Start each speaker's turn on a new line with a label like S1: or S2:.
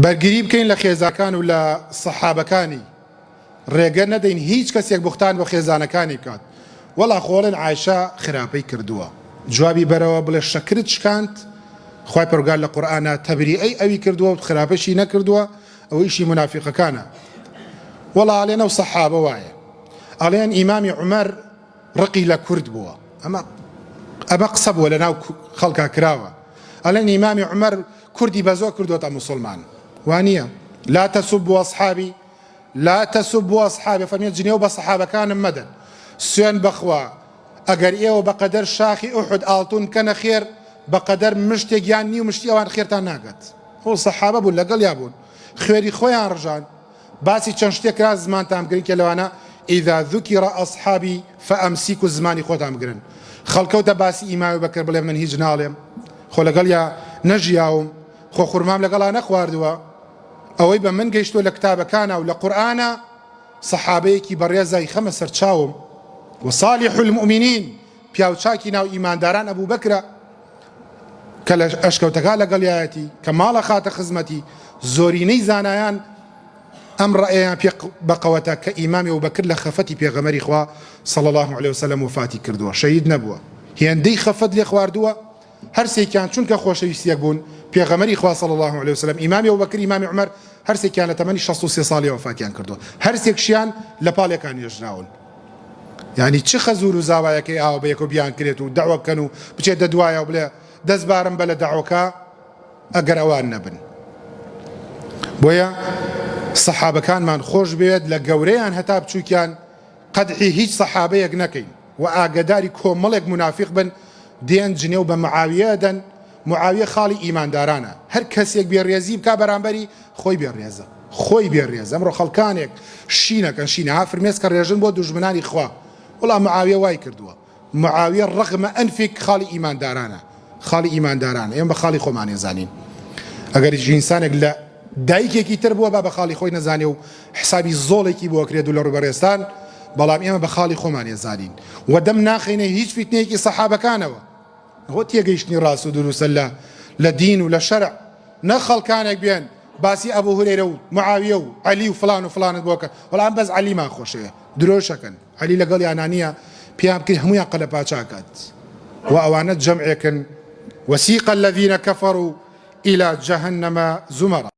S1: بەرگری بکەین لە خێزاکان و لە سەحابەکانی ڕێگە نەدەین هیچ کەسێک بوختان بۆ خێزانەکانی بکات وەڵا خۆڵێن عایشە خراپەی کردووە جوابی بەرەوە بڵێ شەکرت شکاند خوای پەروەردگار لە قورئانا تەبریئەی ئەوی کردووە و خراپەشی نەکردووە ئەوە ئیشی مونافیقەکانە وەڵا ئەڵێن ئەو سەحابە وایە ئەڵێن ئیمامی عومەر ڕقی لە کورد بووە ئەمە ئەمە قسە بووە لە ناو خەڵکا کراوە ئەڵێن ئیمامی عومەر کوردی بە زۆر کردووەتە موسڵمان وانییە لا تسبوا اصحابی لا تسبوا اصحابی فەرمی جنێو بە سەحابەکانم مەدەن سوێن بەخوا ئەگەر ئێوە بەقەدەر شاخی ئوحد ئاڵتون بکەنە خێر بەقەدەر مشتێک یان نیو مشتی ئەوان خێرتان ناگات خۆ سەحابە بوون لەگەڵیا بوون خوێری خۆیان ڕژان باسی چەند شتێک کرا زمانتان بگرن کە لەوانە اذا ذکر اصحابی فامسکوا زمانی خۆتان بگرن خەڵکەوتە باسی ئیمامی بەکر بڵێ من هیچ ناڵێم خۆ لەگەڵیا نەژیاوم خۆ خورمام لەگەڵا نەخواردووە ئەوەی بە من گەیشتووە لە کتابەکانە و لە قورئانە سەحابەیەکی بەڕێزە ئیخەمە سەرچاوم وصالح المؤمنین پیاوچاکی ناو ئیمانداران ئەبوو بەکرە کە لە ئەشکەوتەکە لەگەڵیایەتی کە ماڵە خاتە خزمەتی زۆرینەی زانایان ئەم ڕەئیان پێ بەقەوەتە کە ئیمامی ئەبوبەکر لە خەفەتی پێغەمبەری خوا صلی اللە علیە وسلم وەفاتی کردووە شەهید نەبووە هێندەی خەفەت لێ خواردووە هەرسێکیان چونکە خۆشەویست یەک بوون پێغەمبەری خوا صلی اللە علیە وسلم ئیمامی ئەبوبەکر ئیمامی عومەر هەرسێکیان لە تەمەنی 63 ساڵی وەفاتیان کردووە هەرسێکشیان لە پاڵێکان نێژراون یعنی چ خەزور و زاوایەکەی ئاوە بە یەکۆ بیان کرێت و دەعوە بکەن و بچێت دەدوایە و بڵێ دەستبارم بە لە دەعوەکە ئەگەر ئەوان نەبن. بۆیە سەحابەکانمان خۆش بوێت لە گەورەیان هەتا بچووکیان قەدحی هیچ سەحابەیەک نەکەین و ئاگەداری کۆمەڵێک مونافیق بن دێن جنێو بە معاویە دەن معاویە خاڵی ئیماندارانە هەر کەسێک بێ ڕێزی بکا بەرامبەری خۆی بێ ڕێزە خۆی بێ ڕێزە ئەمڕۆ خەڵکانێک شینەکەن شینە ها فرمێسکە ڕێژن بۆ دوژمنانی خوا وەڵا معاویە وای کردووە معاویە رغم انفک خاڵی ئیماندارانە خاڵی ئیماندارانە ئێمە بە خاڵی خۆمان ئەزانین ئەگەر ئینسانێک لە دایکێکی تر بووە با بە خاڵی خۆی نەزانێ و حسابی زۆڵێکی بۆ کرێت و لە ڕووبەڕێستان بەڵام ئێمە بە خاڵی خۆمان ئەزانین و دەم ناخەینە هیچ فیتنەیەکی سەحابەکانەوە ئەوە تێگەیشتنی ڕاست و دروستە لە لە دین و لە شەرع نە خەڵکانێک بێن باسی ئەبوو هورەیرە و معاویە و عەلی و فلان و فلانت بۆ کەن وەڵام بەس عەلیمان خۆشەوێ درۆشەکەن عەلی لەگەڵیانا نییە پێیان بکەی هەموویان قەلەپاچە ئەکات و ئەوانە جەمعێکن وسیق الذین کفروا الی جهنم زمرا.